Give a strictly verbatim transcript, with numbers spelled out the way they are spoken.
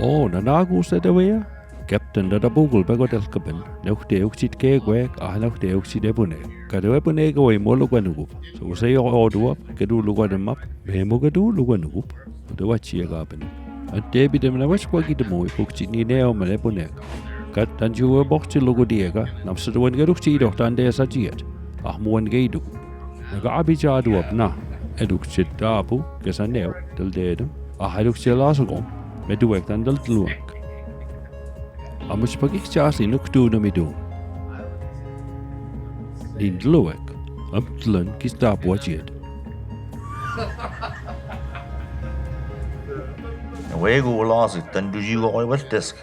Oo, nanaakuusa tewea. Captain, tatapukul peko telkapan. Neuk teuk sit kekwek, ah, neuk teuk sit epunek. Ka tewe epunek wei molukanukup. So'u sei oduap, ketu'u lukanamap. Memo ketu'u lukanukup. Ote wachi ekapen. Ante epi temna wach kwaki temui pukchi ni neo mane epunek. Kat tanju we bokchi luku dieka, namsa tuwen keruk chi idok tande sa chiet. Ah, muwen keituk. Naka api cha aduap na. Eduk chit tapu, kesa neo, tel dedu. Ah, eduk chit laso kom. Metuwek tan del tuluak. Amuch pakik chasi nuk tu na mitu. Din tuluwek. Am tulan kis tapu achiet. Wegu wala si tan duji wa wal tesk.